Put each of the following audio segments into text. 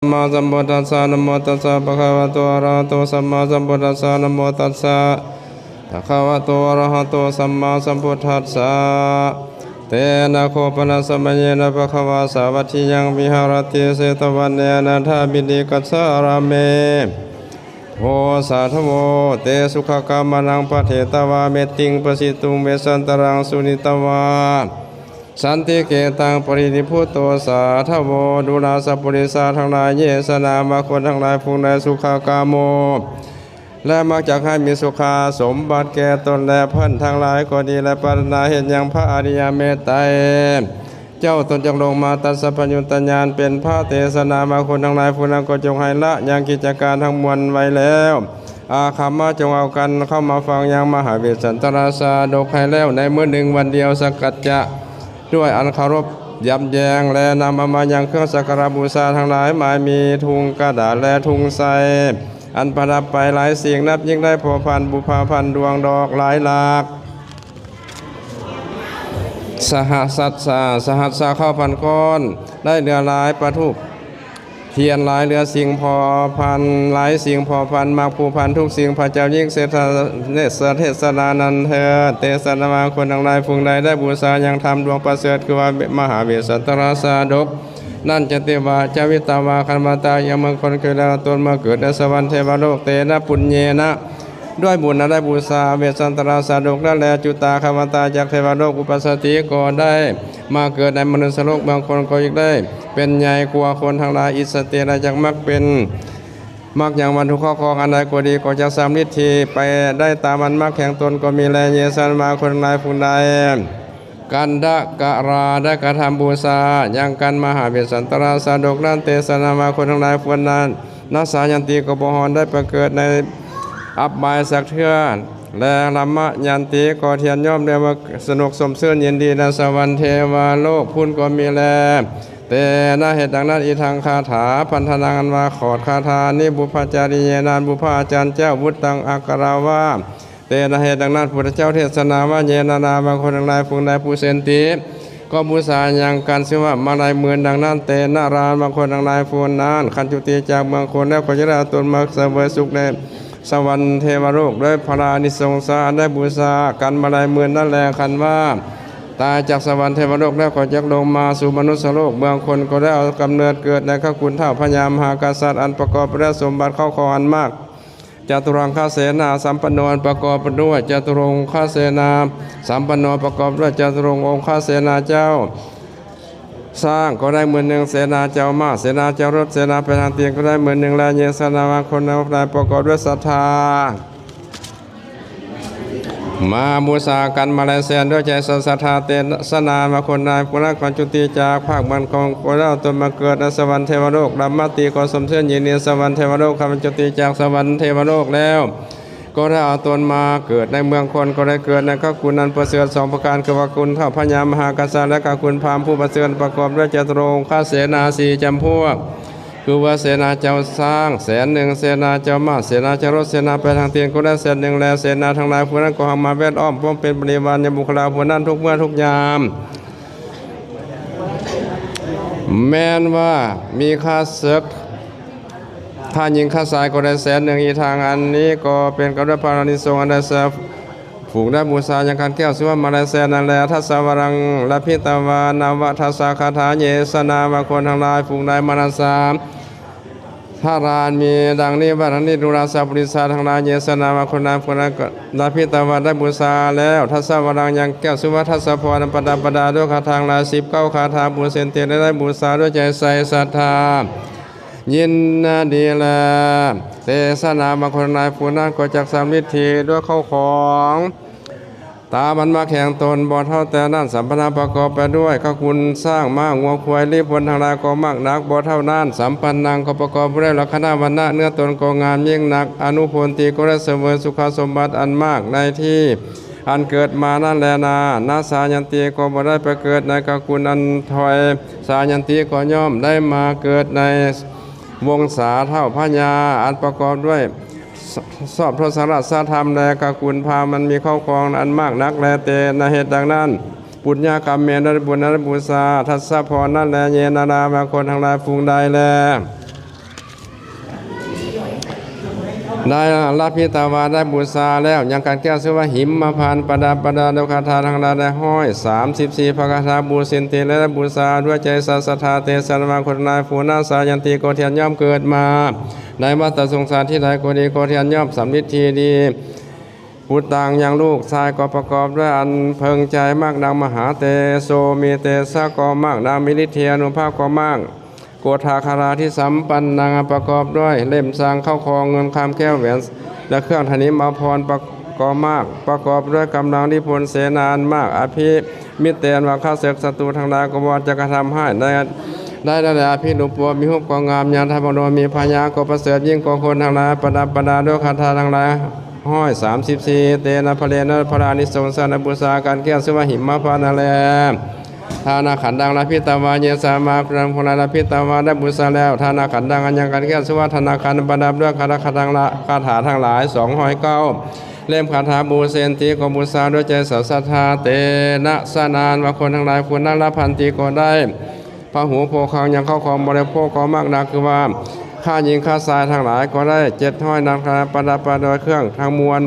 ມມາສຳພຸດທັດສະ ນະໂມຕັດສະ ພະຄະວະໂຕ ອະລະຫະໂຕ ສຳມາສຳພຸດທັດສະ ນະໂມຕັດສະ ພະຄະວະໂຕ ອະລະຫະໂຕ ສຳມາສຳພຸດທັດສະ ເຕນະ ໂຄປະນະສະມະເຍນະ ພະຄະວາ ສາວັດຖິຍັງ ວິຫາຣະຕິ ເຊຕະວັນເນ ອະນາຖາພິນິກະສາຣາເມ ໂພ ສາທະໂວ ເຕ ສຸຂະກາມະນັງ ປະເທຕະວາ ເມດຕິງ ປະສິຕຸງ ເວສັນຕະລັງ ສຸນິຕະວາ ສັນຕິເກຕັງ ປະລິນິບພຸດໂຕ ສາທະໂວ ດູລາສະປຸລິສາທັງຫຼາຍ ເຍສະນາມາຄົນທັງຫຼາຍ ຜູ້ໃດສຸຂະກາໂມ ແລະ ມັກຈະໃຫ້ມີສຸຂາສົມບັດແກ່ຕົນ ແລະ ເພິ່ນທັງຫຼາຍກໍດີ ແລະ ປາດຖະໜາເຮັດຫຍັງ ພະອະລິຍະເມດໄຕ ເຈົ້າຕົນຈະລົງມາຕັດສະພະຍຸດຕະຍານເປັນພະເທສະນາມາຄົນທັງຫຼາຍ ຜູ້ນັ້ນກໍຈົ່ງໃຫ້ລະຍັງກິດຈະການທັງມວນໄວ້ແລ້ວ ອາຄຳມາ ຈົ່ງເອົາກັນເຂົ້າມາຟັງຍັງມະຫາເວດສັນຕະລາຊາດົກໃຫ້ແລ້ວໃນມື້ໜຶ່ງວັນດຽວ ສັກກັດຈະດ້ວຍອັນເຄົາລົບຢຳແຢງ ແລະ ນຳເອົາມາຍັງເຄື່ອງສັກກາລະບູຊາທັງຫຼາຍ ໝາຍມີທຸງກະດາດ ແລະ ທຸງໄຊ ອັນປະດັບໄປຫຼາຍສິ່ງ ນັບຍິ່ງໄດ້ພົວພັນ ບຸພາພັນດວງດອກຫຼາຍຫຼາກ ສະຫັດສະ ສະຫັດສະເຂົ້າພັນກ້ອນ ໄດ້ເຫຼືອຫຼາຍປະທູບທຽນຫຼາຍເຫຼືອສິ່ງພໍພັນ ຫຼາຍສິ່ງພໍພັນ ໝາກພູພັນທຸກສິ່ງ ພະເຈົ້າຍິງເສດຖາເນດສະເທດສະນານັ້ນເທີດ ເຕສະນາມາຄົນທັງຫຼາຍ ຜູ້ໃດໄດ້ບູຊາຍັງທຳດວງປະເສີດ ຄືວ່າມະຫາເວດສັນຕະລາຊາດົກ ນັນຈະຕິວາ ຈາວິຕາວາ ຄັນມະຕາ ຍັງເມືອງຄົນເກີດແລ້ວຕົນມາເກີດໃນສະຫວັນເທວະໂລກ ເຕນະ ປຸນເຍນະ ດ້ວຍບຸນອັນໄດ້ບູຊາເວດສັນຕະລາຊາດົກນັ້ນແລ ຈຸຕາຄະມະຕາ ຈັກເທວະໂລກ ອຸປະສະຕິກໍໄດ້ມາເກີດໃນມະນຸດສະໂລກ ເມືອງຄົນກໍອີກໄດ້ເປັນໃຫຍ່ກວ່າຄົນທັງຫຼາຍ ອິດສະຕິລະຈັກມັກເປັນ ມັກຍັງວັດຖຸເຂົ້າຂອງອັນໃດກໍດີ ກໍຈັກສຳລິດທີ່ໄປໄດ້ຕາມອັນມັກແຫ່ງຕົນກໍມີແລ ເຍສະນາມາຄົນທັງຫຼາຍ ຜູ້ໃດ ກັນດະກະລາ ໄດ້ກະທຳບູຊາຍັງກັນມະຫາເວດສັນຕະລາຊາດົກນັ້ນ ເຕສະນາມາຄົນທັງຫຼາຍ ຜູ້ນັ້ນ ນັດສາຍັນຕິກໍບໍ່ຮອດໄດ້ໄປເກີດໃນອັບບາຍສັກເທື່ອ ແລະ ລະມະຍັນຕິກໍທຽນຍອມແລ້ວວ່າສະໜຸກຊົມຊື່ນຍິນດີໃນສະຫວັນເທວະໂລກພຸ້ນກໍມີແລ ເຕນະ ເຫດດັ່ງນັ້ນ ອີທັງຄາຖາ ພັນທະນາງ ອັນວ່າຂອດຄາຖານີ້ ບຸບພະຈາລິເຍນາ ບຸບພະອາຈານເຈົ້າ ວຸດຕັງ ອັກກະລາວາ ເຕນະ ເຫດດັ່ງນັ້ນ ພຸດທະເຈົ້າເທດສະນາວ່າ ເຍນະ ນາມາຄົນທັງຫຼາຍ ຜູ້ໃດ ປູເຊນຕິ ກໍບູຊາຍັງກັນ ຊື່ວ່າມາໄລໝື່ນ ດັ່ງນັ້ນ ເຕນະ ລາມາຄົນທັງຫຼາຍ ຜູ້ນັ້ນ ຄັນຈຸຕິຈາກເມືອງຄົນແລ້ວ ກໍຈະໄດ້ເອົາຕົນມາສະເຫວີຍສຸກໃນສະຫວັນເທວະໂລກ ດ້ວຍພະລານິສົງສາ ໄດ້ບູຊາກັນມາໄລໝື່ນນັ້ນແລ ຄັນວ່າຕາຍຈາກສະຫວັນເທວະໂລກແລ້ວ ກໍຈັກລົງມາສູ່ມະນຸດສະໂລກ ເມືອງຄົນກໍໄດ້ເອົາກຳເນີດເກີດໃນຂະກຸນທ້າວພະຍາມະຫາກະສັດ ອັນປະກອບໄປດ້ວຍສົມບັດເຂົ້າຂອງອັນມາກ ຈະຕຸລັງຄະເສນາສຳປັນໂນ ປະກອບດ້ວຍຈະຕຸລົງຄະເສນາສຳປັນໂນ ປະກອບດ້ວຍຈະຕຸລົງອົງຄະເສນາເຈົ້າ ຊ້າງກໍໄດ້ໝື່ນໜຶ່ງ ເສນາເຈົ້າມ້າ ເສນາເຈົ້າລົດ ເສນາແປດຫາງຕີນກໍໄດ້ໝື່ນໜຶ່ງ ແລະ ເຍສະນາມາຄົນທັງຫຼາຍ ປະກອບດ້ວຍສັດທາ ມາບູຊາກັນມາໄລແສນ ດ້ວຍໃຈສັດທາ ເຕສະນາມາຄົນນາຍ ຜູ້ນັ້ນຄັນຈຸຕິຈາກພາກເມືອງຄົນກໍໄດ້ເອົາຕົນມາເກີດໃນສະຫວັນເທວະໂລກ ລຳມະຕິກໍຊົມຊື່ນຍິນດີສະຫວັນເທວະໂລກ ຄັນຈຸຕິຈາກສະຫວັນເທວະໂລກແລ້ວ ກໍໄດ້ເອົາຕົນມາເກີດໃນເມືອງຄົນ ກໍໄດ້ເກີດໃນຂະກຸນອັນປະເສີດສອງປະການ ຄືວ່າຄຸນທ້າວພະຍາມະຫາກະສັດ ແລະ ຂະກຸນພາມຜູ້ປະເສີດ ປະກອບດ້ວຍຈະຕຸລົງຄະເສນາສີ່ຈຳພວກ ຄືວ່າເສນາເຈົ້າຊ້າງແສນໜຶ່ງ ເສນາເຈົ້າມ້າ ເສນາເຈົ້າລົດ ເສນາແປດຫາງຕີນກໍໄດ້ແສນໜຶ່ງ ແລະ ເສນາທັງຫຼາຍຜູ້ນັ້ນກໍຫັງມາແວດລ້ອມ ພວມເປັນບໍລິວານຍາມບຸກຄະລາຜູ້ນັ້ນທຸກເມື່ອທຸກຍາມ ແມ່ນວ່າມີຂ້າເສິກ ທ່ານຍິງຂ້າຊາຍກໍໄດ້ແສນໜຶ່ງ ອີກທາງອັນນີ້ກໍເປັນກຳລັງພະລານິສົງ ອັນໄດ້ສະ ຜູກໄດ້ບູຊາຍັງຂັນແກ້ວ ຊື່ວ່າມາໄລແສນນັ້ນແລ ທັດສະວະລັງ ລະພິຕະວາ ນະວະທັດສະຄາຖາ ເຍສະນາມາຄົນທັງຫຼາຍ ຜູກໄດ້ມານະສາ ທະລານມີດັ່ງນີ້ວ່າ ທັງນີ້ດູລາສະປຸລິສາທັງຫຼາຍ ເຍສະນາມາຄົນນາຍ ຜູກໄດ້ລະພິຕະວາ ໄດ້ບູຊາແລ້ວ ທັດສະວະລັງຍັງແກ້ວ ຊື່ວ່າທັດສະພອນ ປະດັບປະດາດ້ວຍຄາຖາທັງຫຼາຍສິບເກົ້າຄາຖາ ປູເຊນຕິ ແລະ ໄດ້ບູຊາດ້ວຍໃຈໃສສັດທາ ຍິນດີແລ ເຕສະນາມາຄົນນາຍ ຜູ້ນັ້ນກໍຈັກສຳລິດທີ່ດ້ວຍເຂົ້າຂອງ ຕາມອັນມັກແຫ່ງຕົນ ບໍ່ເທົ່າແຕ່ນັ້ນ ສຳພັນນະປະກອບໄປດ້ວຍຂະກຸນຊ້າງມ້າງົວຄວາຍ ລີ້ພົນທັງຫຼາຍກໍມັກໜັກ ບໍ່ເທົ່ານັ້ນ ສຳປັນນັງກໍປະກອບດ້ວຍລັກຂະນະວັນນະ ເນື້ອຕົນກໍງາມຍິ່ງນັກ ອະນຸພົນຕິກໍໄດ້ສະເຫວີຍສຸຂະສົມບັດອັນມາກໃນທີ່ ອັນເກີດມານັ້ນແລນາ ນາສາຍັນຕິກໍບໍ່ໄດ້ໄປເກີດໃນຂະກຸນອັນຖອຍ ສາຍັນຕິກໍຍ່ອມໄດ້ມາເກີດໃນວົງສາທ້າວພະຍາ ອັນປະກອບດ້ວຍຊອບທົດສະລາຊະທຳ ແລະ ຂະກຸນພາມ ມັນມີເຂົ້າຂອງອັນມາກນັກແລ ເຕນະ ເຫດດັ່ງນັ້ນ ປຸນຍະກຳເມນ ໄດ້ບຸນໄດ້ບູຊາ ທັດສະພອນນັ້ນແລ ເຍນະ ລາມາຄົນທັງຫຼາຍ ຜູກໄດ້ແລ ໄດ້ລາພິຕະວາ ໄດ້ບູຊາແລ້ວ ຍັງກັນແກ້ວຊື່ວ່າຫິມມະພານ ປະດັບປະດາດ້ວຍຄາຖາທັງຫຼາຍ ໄດ້ຮ້ອຍສາມສິບສີ່ ພະຄາຖາບູເຊນຕິ ແລະ ໄດ້ບູຊາດ້ວຍໃຈສັດທາ ເຕຊະນາມາຄຸນນາຍ ພູນາສາຍັນຕິ ກໍທຽນຍອມເກີດມາ ໃນວັດຕະສົງສານທີ່ໃດກໍດີ ກໍທຽນຍອມສຳລິດທີ່ດີ ປຸດຕັງ ຍັງລູກຊາຍກໍປະກອບດ້ວຍອັນເພິ່ງໃຈ ມາກນາງມະຫາເຕໂຊ ມີເຕຊະກໍມາກ ນາງມີລິດທິອານຸພາບກໍມາກ ໂກດຖາຄາລາທິສຳປັນນາງ ປະກອບດ້ວຍເຫຼັ້ມສັງເຂົ້າຂອງເງິນຄຳແກ້ວແຫວນ ແລະ ເຄື່ອງທະນິມອາພອນປະ ກໍມາກ ປະກອບດ້ວຍກຳລັງລິພົນເສນາອັນມາກ ອະພິມິດແຕນວ່າຂ້າເສິກສັດຕູທັງຫຼາຍກໍບໍ່ຈະກະທຳຮ້າຍ ໃນ ໄດ້ ໄດ້ ອະພິຮູໂປ ມີຮູບກໍງາມ ຍາທະມະໂນ ມີພະຍາກໍປະເສີດ ຍິ່ງກວ່າຄົນທັງຫຼາຍ ປະດັບປະດາດ້ວຍຄາຖາທັງຫຼາຍ ຮ້ອຍສາມສິບສີ່ ເຕນະພະເລນະ ພະລານິສົງສານະບູຊາ ກັນແກ້ວຊື່ວ່າຫິມມະພານນັ້ນແລ ທານະຂັນດັງລາພິຕະວາ ເຍສາມາ ພະນາງພວກນັ້ນລາພິຕະວາ ໄດ້ບູຊາແລ້ວ ທານະຂັນດັງ ອັນຍັງກັນແກ້ວຊື່ວ່າທານະຂັນ ປະດັບດ້ວຍຄາຖາທັງຫຼາຍ ຄາຖາທັງຫຼາຍ ສອງຮ້ອຍເກົ້າ ເຫຼັ້ມຄາຖາບູເຊນຕິ ກໍບູຊາດ້ວຍໃຈສັດທາ ເຕນະສະນາມາຄຸນທັງຫຼາຍ ຜູ້ນັ້ນລາພັນຕິ ກໍໄດ້ ພະຫູໂພຄັງ ຍັງເຂົ້າຂອງບໍລິໂພກກໍມາກໜັກ ຄືວ່າ ຂ້າຍິງຂ້າຊາຍທັງຫຼາຍກໍໄດ້ເຈັດຮ້ອຍ ນັກປະດັບປະດອຍເຄື່ອງທັງມວນ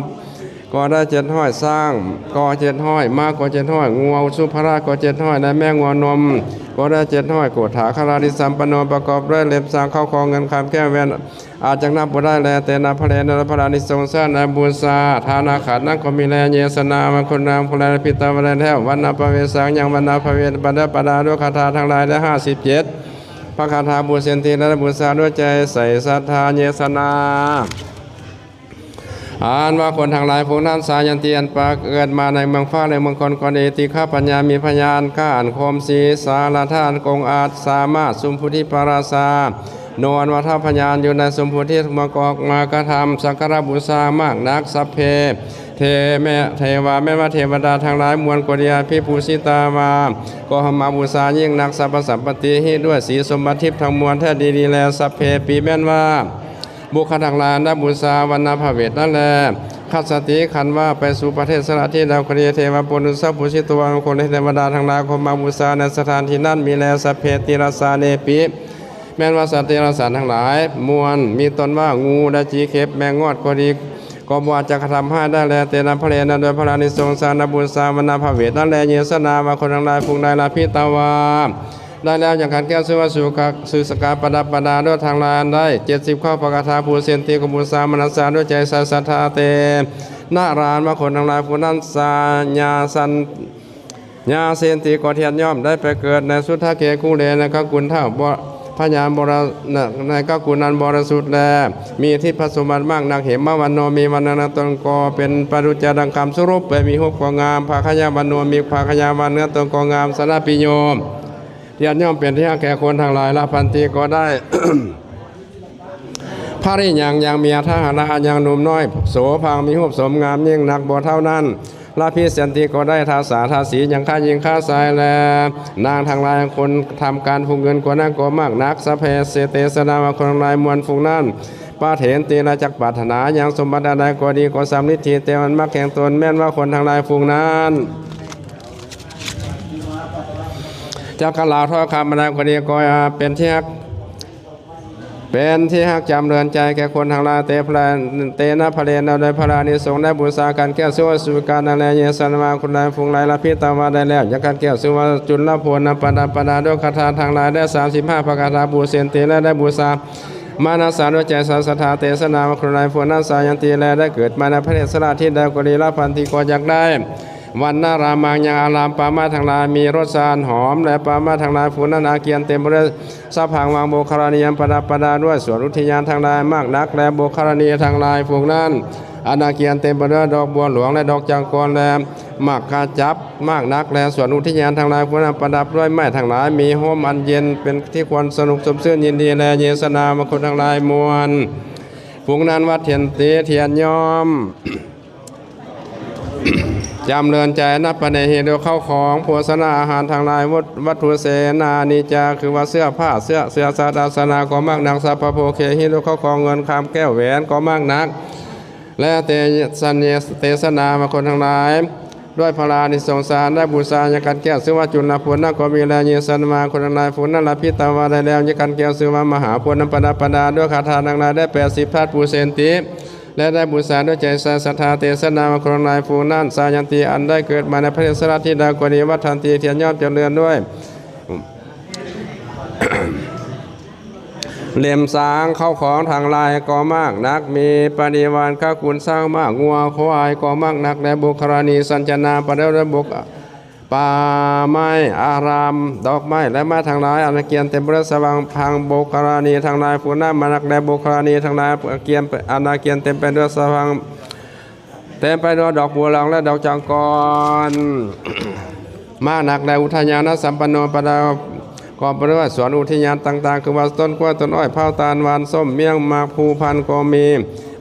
ກໍໄດ້ເຈັດຮ້ອຍ ຊ້າງກໍເຈັດຮ້ອຍ ມ້າກໍເຈັດຮ້ອຍ ງົວສຸພະລາດກໍເຈັດຮ້ອຍ ແລະ ແມ່ງົວນົມກໍໄດ້ເຈັດຮ້ອຍ ໂກດຖາຄາລາທິສຳປັນໂນ ປະກອບດ້ວຍເຫຼັ້ມສັງເຂົ້າຂອງເງິນຄຳແກ້ວແຫວນ ອາດຈັກນັບບໍ່ໄດ້ແລ ເຕນະພະເລນະ ພະລານິສົງສານະບູຊາ ທານະຂັນນັ້ນກໍມີແລ ເຍສະນາມາຄຸນນາງ ຜູ້ລາພິຕະວາໄດ້ແລ້ວ ວັນນະພະເວສັງ ຍັງວັນນະພະເວດ ປະດັບປະດາດ້ວຍຄາຖາທັງຫຼາຍ ໄດ້ຫ້າສິບເຈັດ ພະຄາຖາບູເຊນຕິ ແລະ ໄດ້ບູຊາດ້ວຍໃຈໃສສັດທາ ເຍສະນາ ອັນວ່າຄົນທັງຫຼາຍພວກນັ້ນ ສາຍັນຕິ ອັນປາເກີດມາໃນເມືອງຟ້າ ແລະ ເມືອງຄົນກໍດີ ຕິຄະປັນຍາ ມີພະຍານກ້າອັນຄົມ ສີສາລະທາອັນກົງອາດ ສາມາດ ສຸມໂພທິປະລາຊາ ນວນວັດທະພະຍານຢູ່ໃນສຸມໂພທິ ເມືອງກໍອອກມາກະທຳສັກກາລະບູຊາມາກໜັກ ສັບເພ ເທແມ່ ເທວາ ແມ່ນວ່າເທວະດາທັງຫຼາຍມວນກໍດີ ອະພິປູຊິຕາມາ ກໍເຂົ້າມາບູຊາຍິ່ງໜັກ ສັບພະສຳປະຕິຫິ ດ້ວຍສີສົມບັດທິບທັງມວນແທ້ດີໆ ແລ ສັບເພປີ ແມ່ນວ່າ ບຸກຄະທັງຫຼາຍໄດ້ບູຊາວັນນະພະເວດນັ້ນແລ ຄັດສະຕິ ຄັນວ່າໄປສູ່ປະເທດສະຖານທີ່ໃດກໍດີ ເທວະປຸນນຸສະປູຊິໂຕ ອັນຄົນເທວະດາທັງຫຼາຍເຂົ້າມາບູຊາໃນສະຖານທີ່ນັ້ນມີແລ ສັບເພຕິລະສາເນປິ ແມ່ນວ່າສັດຕິລະສານທັງຫຼາຍມວນ ມີຕົ້ນວ່າ ງູ ແລະ ຈີເຂັບ ແມງງອດກໍດີ ກໍບໍ່ອາດຈະກະທຳຮ້າຍໄດ້ແລ ເຕນະພະເລນະ ດ້ວຍພະລານິສົງສານະບູຊາວັນນະພະເວດນັ້ນແລ ເຍສະນາມາຄົນທັງຫຼາຍ ພຸງໄດ້ລາພິຕະວາ ໄດ້ແລ້ວ ຍັງຂັນແກ້ວຊື່ວ່າ ສຸກະ ສຸສະກາ ປະດັບປະດາດ້ວຍທັງຫຼາຍອັນໄດ້ເຈັດສິບເກົ້າ ພະຄາຖາພູເຊນຕິ ກໍບູຊາມະນັດສາດ້ວຍໃຈສັດທາ ເຕນະລານມາຄົນທັງຫຼາຍ ຜູ້ນັ້ນສາຍາສັນຍາເຊນຕິ ກໍທຽນຍອມໄດ້ໄປເກີດໃນສຸດທະເກກຸເລ ໃນກະກຸນທ້າວບໍ ພະຍານບໍລະ ໃນກະກຸນອັນບໍລິສຸດ ແລ ມີທິບພະສົມບັດມາກໜັກ ເຫມະວັນໂນ ມີວັນນະຕນກໍເປັນປະດຸດຈະດັງຄຳ ສຸຣູບແປມີຮູບກໍງາມ ພະຄະຍາວັນໂນ ມີພະຄະຍາວັນເນື້ອຕົນກໍງາມ ສະນະປິໂຍ ທຽນຍອມເປັນທີ່ຮັກແກ່ຄົນທັງຫຼາຍ ລາພັນຕິກໍໄດ້ ພະລິຍັງ ຍັງມີອັດຖະຫາລະອັນຍັງໜຸ່ມນ້ອຍ ໂສພັງ ມີຮູບສົມງາມຍິ່ງນັກ ບໍ່ເທົ່ານັ້ນ ລາພິສັນຕິກໍໄດ້ທາສາທາສີ ຍັງຄ້າຍິງຄ້າຊາຍ ແລ ນາງທັງຫຼາຍຄົນທຳການຜູ້ອື່ນກວ່ານັ້ນກໍມາກໜັກ ສັບເພເສເຕສະນາມາຄົນທັງຫຼາຍມວນຝູງນັ້ນ ປະເທນຕິລະຈັກປາດຖະໜາ ຍັງສົມບັດອັນໃດກໍດີ ກໍສຳລິດທີ່ແຕ່ມັນມັກແຫ່ງຕົນ ແມ່ນວ່າຄົນທັງຫຼາຍຝູງນັ້ນ ຈັກກະລາວຖ້ອຍຄຳອັນໃດກໍດີ ກໍເປັນທີ່ຮັກ ເປັນທີ່ຮັກຈຳເລີນໃຈແກ່ຄົນທັງຫຼາຍ ເຕພະລາ ເຕນະພະເລນະ ໂດຍພະລານິສົງໄດ້ບູຊາກັນແກ້ວຊື່ວ່າສຸການັ້ນແລ ເຍສະນາມາຄົນໃດຝູງໃດລາພິຕະວາໄດ້ແລ້ວ ຍັງກັນແກ້ວຊື່ວ່າຈຸນລະໂພນນຳປະດັບປະດາດ້ວຍຄາຖາທັງຫຼາຍ ໄດ້ສາມສິບຫ້າ ພະຄາຖາບູເຊນຕິ ແລະ ໄດ້ບູຊາມານັດສາດ້ວຍໃຈສັດທາ ເຕສະນາມາຄົນໃດຝູງນັ້ນສາຍັນຕິ ແລະ ໄດ້ເກີດມາໃນປະເທດສະຖານທີ່ໃດກໍດີ ລາພັນຕິກໍຢາກໄດ້ ວັນນາລາມັງ ຍັງອາລາມປ່າໄມ້ທັງຫຼາຍມີລົດຊາດຫອມ ແລະ ປ່າໄມ້ທັງຫຼາຍພູນັ້ນອາກຽນເຕັມໄປດ້ວຍສະພັງວັງ ໂບຄາລະນີອັນປະດັບປະດາດ້ວຍສວນອຸທິຍານທັງຫຼາຍມາກໜັກ ແລະ ໂບຄາລະນີທັງຫຼາຍພູນັ້ນ ອັນອາກຽນເຕັມໄປດ້ວຍດອກບົວຫຼວງ ແລະ ດອກຈາງກອນ ແລະ ໝາກກະຈັບມາກໜັກ ແລະ ສວນອຸທິຍານທັງຫຼາຍພູນັ້ນປະດັບດ້ວຍໄມ້ທັງຫຼາຍ ມີຮົ່ມອັນເຢັນເປັນທີ່ຄວນສະໜຸກຊົມຊື່ນຍິນດີ ແລະ ເຍສະນາມາຄົນທັງຫຼາຍມ່ວນ ຝູງນັ້ນວັດເທັນຕິທຽນຍອມ ຈຳເລີນໃຈ ອະນາປະເນຫິໂດ ເຂົ້າຂອງໂພຊະນາອາຫານທັງຫຼາຍ ວັດ ວັດຖຸເສນານິຈາ ຄືວ່າເສື້ອຜ້າ ເສື້ອ ເສື້ອຊາດອາສະນະກໍມາກໜັກ ສັບພະໂພເຄຫິໂດ ເຂົ້າຂອງເງິນຄຳແກ້ວແຫວນກໍມາກໜັກ ແລະ ເຕສະເນ ເຕສະນາມາຄົນທັງຫຼາຍ ດ້ວຍພະລານິສົງສານໄດ້ບູຊາຍາກັນແກ້ວຊື່ວ່າຈຸນລະໂພນນັ້ນກໍມີແລ ເຍສະນາມາຄົນທັງຫຼາຍ ຜູ້ນັ້ນລະພິຕະວາໄດ້ແລ້ວ ຍາກັນແກ້ວຊື່ວ່າມະຫາໂພນນຳປະດັບປະດາດ້ວຍຄາຖາທັງຫຼາຍ ໄດ້ແປດສິບທັດປູເຊນຕິ ແລະ ໄດ້ບູຊາດ້ວຍໃຈສັດທາ ເຕຊະນາວ່າຄົນທັງຫຼາຍຜູ້ນັ້ນ ສາຍັນຕິ ອັນໄດ້ເກີດມາໃນປະເທດສາລະທີ່ໃດກໍດີ ວັດທັນຕິ ເຖິງຍ່ອມຈະເລີນດ້ວຍ ເຫຼັ້ມສາງເຂົ້າຂອງທັງຫຼາຍກໍມາກນັກ ມີປະລິວານກະກຸນຊ້າງມ້າງົວຄວາຍກໍມາກນັກ ແລະ ບຸກຄະລານິສັນຈະນາປະເດີດ້ວຍບຸກ ປ່າໄມ້ອາຣາມ ດອກໄມ້ ແລະ ໄມ້ທັງຫຼາຍ ອັນກຽນເຕັມໄປດ້ວຍສະຫວ່າງພັງ ບຸກຄະລານິທັງຫຼາຍຜູ້ນັ້ນມານັກ ແລະ ບຸກຄະລານິທັງຫຼາຍກຽນ ອັນກຽນເຕັມໄປດ້ວຍສະຫວ່າງ ເຕັມໄປດ້ວຍດອກບົວຫຼອງ ແລະ ດອກຈາງກອນ ມາກນັກ ແລະ ອຸທະຍານະສຳປັນໂນ ປະກອບໄປດ້ວຍສວນອຸທະຍານຕ່າງໆ ຄືວ່າຕົ້ນກ້ວຍ ຕົ້ນອ້ອຍ ພ້າວ ຕານ ຫວ່ານ ສົ້ມ ມ້ຽງ ໝາກພູພັນກໍມີ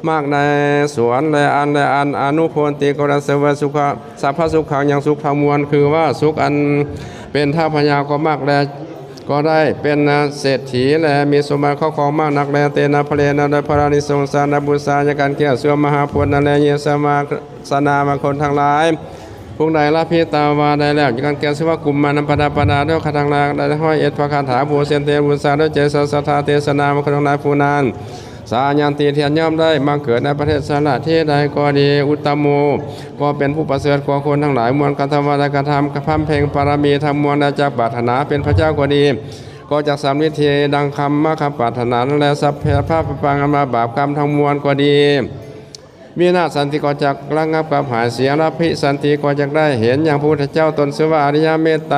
ໝາກໃນສວນ ແລະ ອັນ ແລະ ອັນ ອະນຸໂພນຕິ ກໍໄດ້ສະເຫວີຍສຸຂະ ສັບພະສຸຂັງ ຍັງສຸກທັງມວນ ຄືວ່າສຸກອັນເປັນທ້າວພະຍາກໍມັກ ແລະ ກໍໄດ້ເປັນເສດຖີ ແລະ ມີສົມບັດເຂົ້າຂອງມາກນັກ ແລະ ເຕນະພະເລນະ ດ້ວຍພະລານິສົງສານະບູຊາ ຍາກັນແກ້ວເຊື່ອມມະຫາໂພນນັ້ນແລ ເຍສະມາ ສະນາມະຄົນທັງຫຼາຍ ຜູ້ໃດລະພິຕາວາໄດ້ແລ້ວ ຍາກັນແກ່ວຊື່ວ່າກຸມມານຳປະດັບປະດາດ້ວຍຄາຖາທັງຫຼາຍ ໄດ້ຮ້ອຍເອັດພະຄາຖາ ຜູ້ເຊັນເຕບູຊາດ້ວຍໃຈສັດທາ ເຕຊະນາມະຄົນທັງຫຼາຍຜູ້ນັ້ນ ສາຍັນຕິ ເຖິງຍ່ອມໄດ້ມາເກີດໃນປະເທດສາລະທີ່ໃດກໍດີ ອຸດຕະໂມ ກໍເປັນຜູ້ປະເສີດກວ່າຄົນທັງຫຼາຍມວນ ກະທຳວ່າໄດ້ກະທຳ ບຳເພັງບາລະມີທັງມວນ ແລະ ຈັກປາດຖະໜາເປັນພະເຈົ້າກໍດີ ກໍຈັກສຳລິດທີ່ດັ່ງຄຳມາຄຳປາດຖະໜານັ້ນແລ ສັບພະປະປັງ ອັນວ່າບາບກຳທັງມວນກໍດີ ວິນາສັນຕິ ກໍຈັກລະງັບກັບຫາຍເສຍ ລະພິສັນຕິ ກໍຈັກໄດ້ເຫັນຫຍັງພະພຸດທະເຈົ້າ ຕົນຊື່ວ່າອະລິຍະເມດໄຕ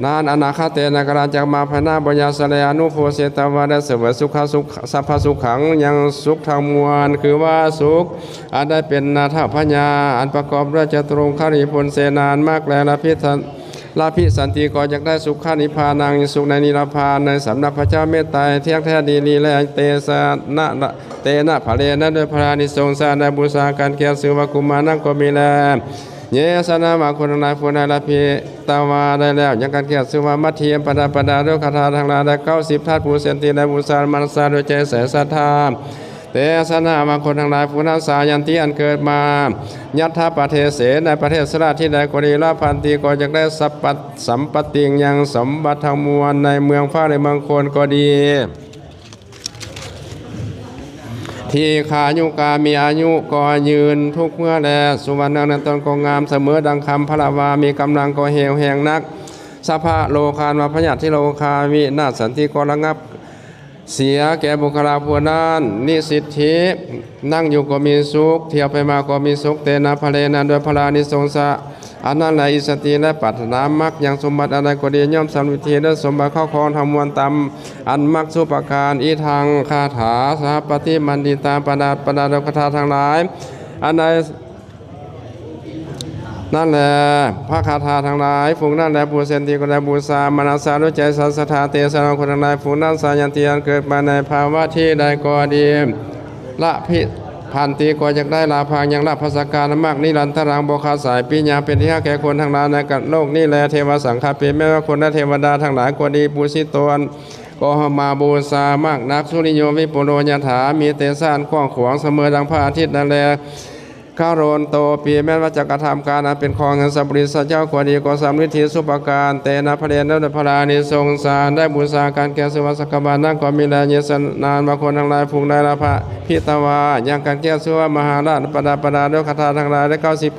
ນານອະນາຄະເຕນະກາລັງ ຈັກມາພາຍໜ້າບໍ່ຢາສະແລ ອະນຸໂພເຊຕະວາ ໄດ້ສະເຫວີຍສຸຂະສຸກ ສັບພະສຸຂັງ ຍັງສຸກທັງມວນ ຄືວ່າສຸກອັນໄດ້ເປັນນາຖະພະຍາ ອັນປະກອບດ້ວຍຈະຕຸລົງຄະລິພົນເສນານ ມັກແລລະພິ ລະພິສັນຕິ ກໍຈັກໄດ້ສຸຂະນິພານັງ ສຸກໃນນິລະພານ ໃນສຳນັກພະເຈົ້າເມດໄຕ ທ່ຽງແທ້ດີຫຼີແລ ເຕສະນະ ເຕນະພະເລນະ ດ້ວຍພະລານິສົງສານະບູຊາ ການກຽດຊື່ວ່າກຸມມານັງກໍມີແລ ເຍສະນາມະຄົນທັງຫຼາຍຜູ້ໃດລະພິຕາວາໄດ້ແລ້ວ ຍັງການກຽດຊື່ວ່າມັດທີປະດັບປະດາດ້ວຍຄາຖາທັງຫຼາຍ ໄດ້ເກົ້າສິບທາດ ຜູ້ເຊັນທີ່ໄດ້ບູຊາມານັດສາດ້ວຍໃຈໃສສັດທາ ເຕສະນາມະຄົນທັງຫຼາຍຜູ້ນັ້ນ ສາຍັນຕິ ອັນເກີດມາ ຍັດຖະປະເທເສ ໃນປະເທດສາລະທີ່ໃດກໍດີ ລະພັນຕິ ກໍຈະໄດ້ສຳປັດ ສຳປັດຕິງ ຍັງສົມບັດທັງມວນໃນເມືອງຟ້າ ແລະ ເມືອງຄົນກໍດີ ທີຄາຍຸກາ ມີອາຍຸກໍຍືນທຸກເມື່ອແລ ສຸວັນເນງໃນຕົນກໍງາມສະເໝີດັ່ງຄຳພະລະວາ ມີກຳລັງກໍເຫວແຮງນັກ ສະພະໂລຄານວາພະຍາທິໂລຄາ ວິນາສັນຕິ ກໍລະງັບເສຍແກ່ບຸກຄະລາຜູ້ນັ້ນ ນິສິດທິ ນັ່ງຢູ່ກໍມີສຸກ ທ່ຽວໄປມາກໍມີສຸກ ເຕນະພະເລນະ ດ້ວຍພະລານິສົງສາ ອັນນັ້ນແລ ອິດສະຕີ ແລະ ປາດຖະໜາມັກຍັງສົມບັດອັນໃດກໍດີ ຍ່ອມສຳລິດທີ່ດ້ວຍສົມບັດເຂົ້າຂອງທັງມວນຕາມອັນມັກສຸປະການ ອີທັງ ຄາຖາ ສະຫະປະຕິມັນດິຕາ ປະດັບປະດາດ້ວຍຄາຖາທັງຫຼາຍ ອັນໃດ ນັ້ນແລ ພະຄາຖາທັງຫຼາຍ ພວກນັ້ນແລ ຜູ້ເຊັນທີ່ກໍໄດ້ບູຊາມານັດສາດ້ວຍໃຈສັດທາ ເຕສະນາຄົນທັງຫຼາຍ ພວກນັ້ນສາຍັນຕິ ອັນເກີດມາໃນພາວະທີ່ໃດກໍດີ ລະພິພັນຕິ ກໍຢາກໄດ້ລາພັງ ຍັງລາພັສການມັກນິລັນຕະລັງບໍ່ຂາດສາຍ ປິຍາເປັນທີ່ຮັກແກ່ຄົນທັງຫຼາຍໃນໂລກນີ້ແລ ເທວະສັງຄະປີ ແມ່ນວ່າຄົນ ແລະ ເທວະດາທັງຫຼາຍກໍດີ ປູຊິຕົນກໍມາບູຊາມັກນັກ ສຸລິໂຍວິປຸໂລຍະຖາ ມີເຕຊາອັນກວ້າງຂວາງສະເໝີດັ່ງພະອາທິດນັ້ນແລ ຄາໂຣນໂຕປີ ແມ່ນວ່າຈະກະທຳການອັນເປັນຂອງແຫ່ງສັບປະລິສັດເຈົ້າກໍດີ ກໍສຳລິດທີ່ສຸປະການ ເຕນະພະເລນະ ດ້ວຍພະລານິສົງສານ ໄດ້ບູຊາການແກ່ຊື່ວ່າສັກກະວານນັ້ນກໍມີແລ ເຍສະນາມະຄົນທັງຫຼາຍ ພວກໃດລະພິຕາວາ ຍັງການແກ່ຊື່ວ່າມະຫາລາດ ປະດັບປະດາດ້ວຍຄາຖາທັງຫຼາຍ ໄດ້ເກົ້າສິບ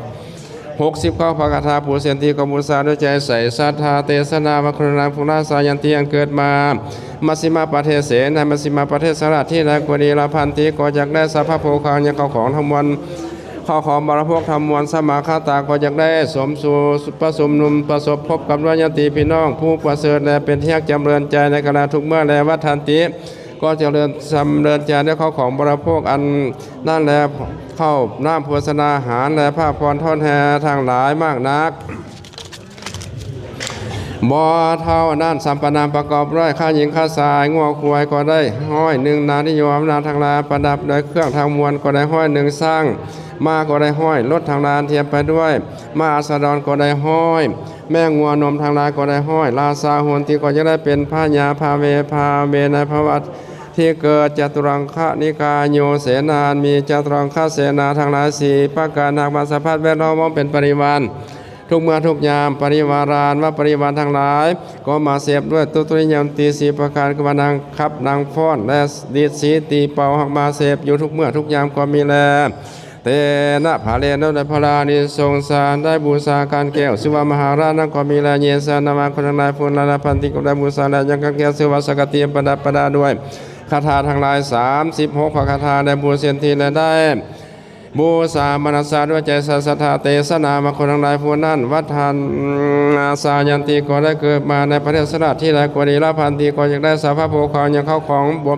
ຫົກສິບເກົ້າພະຄາຖາ ຜູ້ເຊັນທີ່ກໍບູຊາດ້ວຍໃຈໃສສັດທາ ເຕສະນາມະຄຸນນາງ ພວກລາຊາຍັນຕີ ອັນເກີດມາ ມັດຊິມະປະເທດເສ ໃນມັດຊິມະປະເທດສາລະທີ່ໃດກໍດີ ລະພັນຕິ ກໍຈັກໄດ້ສັບພະໂພຄາຍັງເຂົ້າຂອງທັງມວນ ເຂົ້າຂອງບໍລິໂພກທັງມວນ ສະມາຄະຕາ ກໍຈັກໄດ້ສົມສູ່ປະຊຸມນຸມປະສົບພົບກັບດ້ວຍຍາດຕິພີ່ນ້ອງຜູ້ປະເສີດ ແລະ ເປັນທີ່ຮັກຈຳເລີນໃຈໃນກາລະທຸກເມື່ອ ແລະ ວັດທັນຕິ ກໍຈະເລີນ ຈຳເລີນໃຈດ້ວຍເຂົ້າຂອງບໍລິໂພກອັນນັ້ນ ແລະ ເຂົ້ານ້ຳໂພຊະນາຫານ ແລະ ພະພອນທອດແຮ່ທັງຫຼາຍມາກນັກ. ບໍ່ເທົ່ານັ້ນ ສຳປະນາປະກອບດ້ວຍຂ້າຍິງຂ້າຊາຍ ງົວຄວາຍກໍໄດ້ຮ້ອຍໜຶ່ງ ນາລິໂຍອຳນາດທັງຫຼາຍ ປະດັບດ້ວຍເຄື່ອງທັງມວນກໍໄດ້ຮ້ອຍໜຶ່ງ ຊ້າງມ້າກໍໄດ້ຮ້ອຍ ລົດທັງຫຼາຍທຽມໄປດ້ວຍມ້າອັດສະດອນກໍໄດ້ຮ້ອຍ ແມ່ງົວນົມທັງຫຼາຍກໍໄດ້ຮ້ອຍ ລາຊາໂຫນຕິກໍຍັງໄດ້ເປັນພະຍາພາເວ ພາເວໃນພະວັດທີ່ເກີດ ຈະຕຸລັງຄະນິກາໂຍເສນາ ມີຈະຕຸລັງຄະເສນາທັງຫຼາຍສີ່ປະການ ຫາກມາສະພັດແວດລ້ອມວອງເປັນປະລິວານ ທຸກເມື່ອທຸກຍາມ ປະລິວາຣານ ວ່າປະລິວານທັງຫຼາຍ ກໍມາເສບດ້ວຍຕຸຕຣິຍານຕີສີ່ປະການ ຄືວ່ານາງຂັບ ນາງຟ້ອນ ແລະດີດສີຕີເປົ່າ ຫາກມາເສບຢູ່ທຸກເມື່ອທຸກຍາມກໍມີແລ. ເຕນະ ພະເລນະ ດ້ວຍພະລານິສົງສານ ໄດ້ບູຊາການແກ້ວ ຊື່ວ່າມະຫາລາດນັ້ນກໍມີແລ. ເຍສານາມະ ຄົນທັງຫຼາຍຜູ້ນັ້ນລະ ພັນຕິ ກໍໄດ້ບູຊາແລ ຍັງການແກ້ວ ຊື່ວ່າສັກກະຕິ ປະດັບປະດາດ້ວຍຄາຖາທັງຫຼາຍ ສາມສິບຫົກ ພະຄາຖາ ແລະບູເຊນທີ ແລະໄດ້ ບູຊາມະນະສາດ້ວຍໃຈສັດທາ ເຕສະນາມະ ຄົນທັງຫຼາຍຜູ້ນັ້ນ ວັດທັນນາສາຍັນຕິ ກໍໄດ້ເກີດມາໃນປະເທດສະຫຼາດທີ່ໃດກໍດີລະ ພັນຕິ ກໍຢາກໄດ້ ສັບພະໂພຄາຍັງເຂົ້າຂອງ ບໍ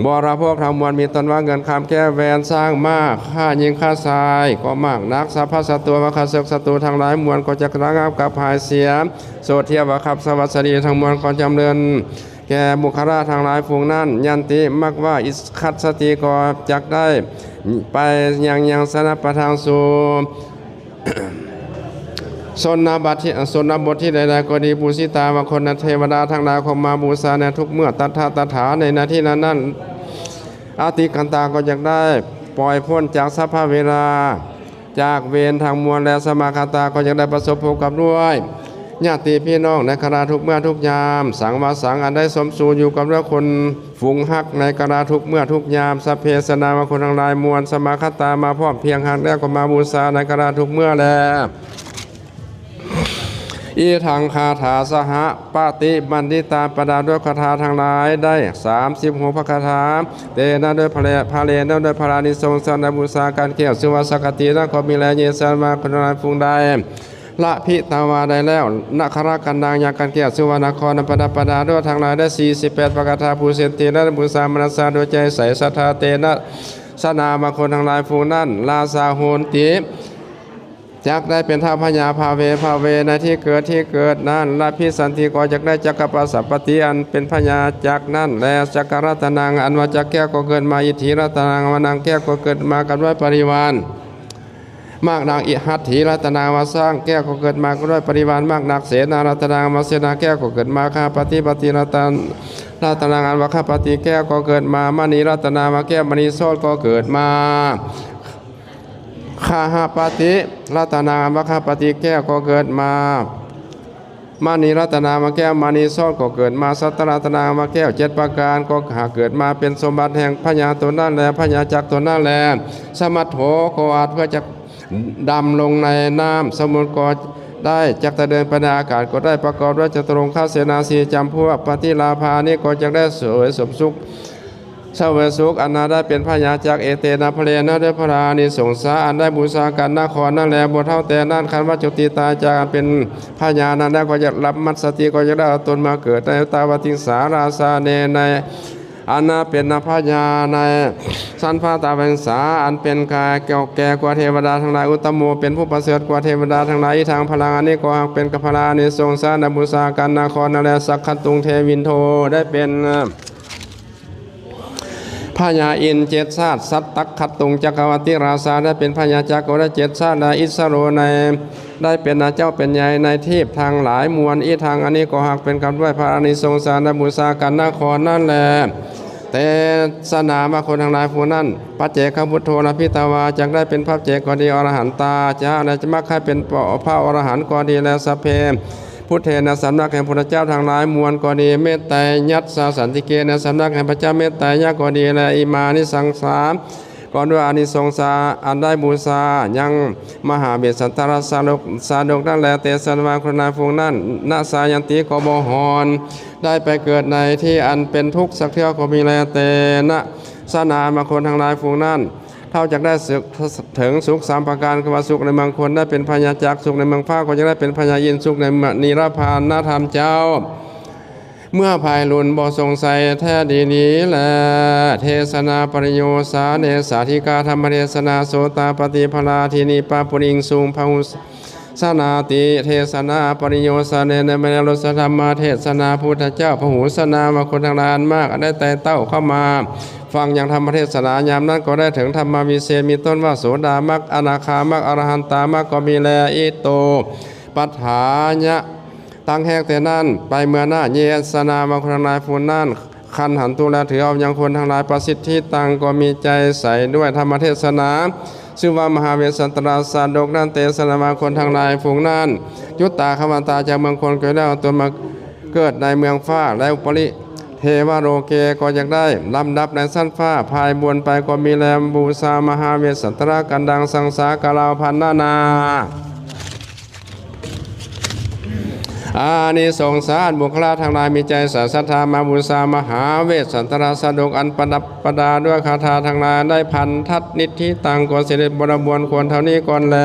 ບໍລະໂພກທັງມວນ ມີຕົ້ນວ່າເງິນຄຳ ແກ້ວແຫວນ ຊ້າງມ້າ ຂ້າຍິງຂ້າຊາຍ ກໍມາກນັກ ສັບພະສັດຕູ ວ່າຂ້າເສິກສັດຕູທັງຫຼາຍມວນ ກໍຈະລະງັບກັບຫາຍເສຍ ໂສດທຽວວ່າຂັບ ສະຫວັດສະດີທັງມວນ ກໍຈຳເລີນ ແກ່ບຸກຄະລາທັງຫຼາຍຝູງນັ້ນ ຍັນຕິ ມັກວ່າ ອິຄັດສະຕິ ກໍຈັກໄດ້ໄປຍັງ ຍັງສະນະປະທາງສູ່ ຊົນນະບັດທີ່ ຊົນນະບົດທີ່ໃດໆກໍດີ ປູຊິຕາ ວ່າຄົນເທວະດາທັງຫຼາຍ ກໍມາບູຊາໃນທຸກເມື່ອ ຕັດທະ ຕະຖາ ໃນນາທີນັ້ນໆ ອະຕິກັນຕາ ກໍຢາກໄດ້ປ່ອຍພົ້ນຈາກສັບພະເວລາ ຈາກເວນທັງມວນ ແລະ ສະມາຄະຕາ ກໍຢາກໄດ້ປະສົບພົບກັບດ້ວຍ ຍາດຕິພີ່ນ້ອງໃນຄະນະທຸກເມື່ອທຸກຍາມ ສັງວາສັງ ອັນໄດ້ສົມສູ່ຢູ່ກັບດ້ວຍຄົນ ຝູງຮັກໃນກາລະທຸກເມື່ອທຸກຍາມ ສັບເພສະນາມະ ຄົນທັງຫຼາຍມວນ ສະມາຄະຕາມາພ້ອມພຽງຮັກ ແລ້ວກໍມາບູຊາໃນກາລະທຸກເມື່ອແລ. ອີທັງຄາຖາສະຫະປະຕິບັນດິຕາ ປະດາດ້ວຍຄາຖາທັງຫຼາຍໄດ້ສາມສິບຫົກພະຄາຖາ ເຕນະ ດ້ວຍພະເລ ພະເລນະ ດ້ວຍພະລານິສົງສານ ໄດ້ບູຊາການແກ້ວ ຊື່ວ່າສັກກະຕິນະ ກໍມີແລ. ເຍສາມະ ຄົນທັງຫຼາຍຝູງໃດ ລະພິຕາວາໄດ້ແລ້ວ ນະຄະລະກັນນາງ ຍັງກັນແກ້ວ ຊື່ວ່ານະຄອນ ປະດັບປະດາດ້ວຍທັງຫຼາຍ ໄດ້ສີ່ສິບແປດພະຄາຖາ ພູເສນຕິ ແລະ ໄດ້ບູຊາມະນະສາດ້ວຍໃຈໃສສັດທາ ເຕນະ ສະນາມະ ຄົນທັງຫຼາຍຝູງນັ້ນ ລາຊາໂຫນຕິ ຈັກໄດ້ເປັນທ້າວພະຍາພາເວພາເວ ໃນທີ່ເກີດທີ່ເກີດນັ້ນ ລະພິສັນຕິ ກໍຈັກໄດ້ຈັກກະປະສັບປະຕິ ອັນເປັນພະຍາຈັກນັ້ນແລ. ຈັກກະລັດຕະນັງ ອັນວ່າຈັກແກ້ວກໍເກີດມາ ອິດຖິລັດຕະນັງ ວ່ານາງແກ້ວກໍເກີດມາກັບດ້ວຍປະລິວານ ມາກນັກ. ອິຫັດຖິລັດຕະນັງ ວ່າຊ້າງແກ້ວກໍເກີດມາກັບດ້ວຍປະລິວານມາກນັກ. ເສນາລັດຕະນັງ ວ່າເສນາແກ້ວກໍເກີດມາ. ຄະຫະປະຕິ ປະຕິລັດຕະ ລັດຕະນັງ ອັນວ່າຄະຫະປະຕິແກ້ວກໍເກີດມາ. ມະນີລັດຕະນັງ ວ່າແກ້ວມະນີໂຊດກໍເກີດມາ. ຄະຫະປະຕິລັດຕະນັງ ອັນວ່າຄະຫະປະຕິແກ້ວກໍເກີດມາ. ມະນີລັດຕະນາມະແກ້ວມະນີໂຊດກໍເກີດມາ. ສັດຕະລັດຕະນາມະແກ້ວເຈັດປະການກໍຫາເກີດມາເປັນສົມບັດແຫ່ງພະຍາຕົນນັ້ນແລ ພະຍາຈັກຕົນນັ້ນແລ. ສະມັດໂຖກໍອາດເພື່ອຈະດຳລົງໃນນ້ຳ ສະໝຸດກໍໄດ້ ຈັກຕະເດີນໄປໃນອາກາດກໍໄດ້ ປະກອບດ້ວຍຈະຕຸລົງຄະເສນາສີ່ຈຳພວກ. ປະຕິລາພານີ້ກໍຈັກໄດ້ສວຍສົມສຸກ ສະເຫວີຍສຸກ ອັນນາໄດ້ເປັນພະຍາຈັກ ເອເຕນະ ພະເລນະ ດ້ວຍພະລານິສົງສາ ອັນໄດ້ບູຊາກັນນະຄອນນັ້ນແລ. ບໍ່ເທົ່າແຕ່ນັ້ນ ຄັນວ່າຈຸຕິຕາຍຈາກອັນເປັນພະຍານັ້ນແລ້ວ ກໍຈະລັບມັດສະຕິ ກໍຈະໄດ້ເອົາຕົນມາເກີດໃນຕາວະຕິງສາລາຊາເນ ໃນອັນນາເປັນພະຍາໃນຊັ້ນຟ້າຕາວະຕິງສາ ອັນເປັນກາຍແກ່ວແກ່ກວ່າເທວະດາທັງຫຼາຍ ອຸດຕະໂມ ເປັນຜູ້ປະເສີດກວ່າເທວະດາທັງຫຼາຍ. ອີທັງພະລັງ ອັນນີ້ກໍຫາກເປັນພະລານິສົງສາ ໄດ້ບູຊາກັນນະຄອນນັ້ນແລ. ສັກຄະຕຸງເທວິນໂທ ໄດ້ເປັນ ພະຍາອິນເຈັດຊາດ ສັດຕັກຄະຕຸງຈັກກະວັດຕິລາຊາ ໄດ້ເປັນພະຍາຈັກກໍໄດ້ເຈັດຊາດ ແລະ ອິດສະໂລໃນ ໄດ້ເປັນເຈົ້າເປັນໃຫຍ່ໃນທີບທັງຫຼາຍມວນ. ອີທັງອັນນີ້ກໍຫາກເປັນກັບດ້ວຍພະອານິສົງສານ ໄດ້ບູຊາກັນນະຄອນນັ້ນແລ. ເຕສະນາມະ ຄົນທັງຫຼາຍຜູ້ນັ້ນ ປັດເຈກະພຸດໂທ ລະພິຕາວາ ຈັກໄດ້ເປັນປັດເຈກກໍດີ ອະລະຫັນຕາຈະ ແລະ ຈະມັກໃຫ້ເປັນພະອະລະຫັນກໍດີ ແລະ ສັບເພ ພຸດເທນະ ສຳນັກແຫ່ງພຸດທະເຈົ້າທັງຫຼາຍມວນກໍດີ ເມດໄຕຍັດສາສັນຕິເກ ໃນສຳນັກແຫ່ງພະເຈົ້າເມດໄຕຍະກໍດີ ແລະ ອິມານິສັງສາ ກໍດ້ວຍອານິສົງສາ ອັນໄດ້ບູຊາຍັງມະຫາເບດສັນຕະລະສາດົກ ສາດົກນັ້ນແລ ເຕສະນາມະ ຄົນທັງຫຼາຍຜູ້ນັ້ນ ນະສາຍັນຕິ ກໍບໍ່ຮອນ ໄດ້ໄປເກີດໃນທີ່ອັນເປັນທຸກສັກເທື່ອກໍມີແລ. ເຕນະ ສະນາມະ ຄົນທັງຫຼາຍຜູ້ນັ້ນ ເທົ່າຈັກໄດ້ສຸກ ເຖິງສຸກສາມປະການ ຄືວ່າສຸກໃນເມືອງຄົນໄດ້ເປັນພະຍາຈັກ ສຸກໃນເມືອງຟ້າກໍຈັກໄດ້ເປັນພະຍາອິນ ສຸກໃນນິລະພານນະທ່ານເຈົ້າ ເມື່ອໃຜລຸນບໍ່ສົງໄສແທ້ດີນີ້ແລ. ເທສະນາປະລິໂຍສາເນ ສາທິກາທຳມະເທສະນາ ໂສຕາປະຕິພະລາທິນີ ປະປຸລິງສຸງ ພະຫຸ ສະນາຕິ ເທສະນາປະລິໂຍສາເນ ໃນແມ່ນລົດສະທຳມະເທສະນາ ພຸດທະເຈົ້າພະຫຸສະນາມະ ຄົນທັງຫຼາຍອັນມາກ ອັນໄດ້ໄຕ່ເຕົ້າເຂົ້າມາຟັງຍັງທຳມະເທສະນາ ຍາມນັ້ນກໍໄດ້ເຖິງທຳມະວິເສດ ມີຕົ້ນວ່າໂສດາມັກ ອະນາຄາມັກ ອະລະຫັນຕາມັກກໍມີແລ. ອິໂຕ ປັດຖາຍະ ຕັ້ງແຮງແຕ່ນັ້ນໄປເມື່ອໜ້າ ເຍສະນາມະ ຄົນທັງຫຼາຍຜູ້ນັ້ນ ຄັນຫັນຕຸ ແລະ ຖືເອົາຍັງຄົນທັງຫຼາຍ ປະສິດທິຕັງ ກໍມີໃຈໃສດ້ວຍທຳມະເທດສະໜາ ຊື່ວ່າມະຫາເວດສັນຕະລາຊາດົກນັ້ນ ເຕຊະນາວ່າຄົນທັງຫຼາຍຝູງນັ້ນ ຢຸດຕາຄະວັນຕາຈາກເມືອງຄົນ ກໍແລ້ວຕົນມາເກີດໃນເມືອງຟ້າ ແລະ ອຸປະລິເທວະໂລເກກໍຢາກໄດ້ ລຳດັບໃນຊັ້ນຟ້າ ພາຍບົນໄປກໍມີແລ ບູຊາມະຫາເວດສັນຕະລາກັນດັງ ສັງສາກະລາວພັນນານາ. ອານິສົງສາ ອັນບຸກຄະລາທັງຫຼາຍມີໃຈສາສັດທາມາບູຊາມະຫາເວດສັນຕະລາຊາດົກ ອັນປະດັບປະດາດ້ວຍຄາຖາທັງຫຼາຍ ໄດ້ພັນທັດນິດທິຕັງ ກໍສຳເລັດບໍລິບູນຄວນເທົ່ານີ້ກ່ອນແລ.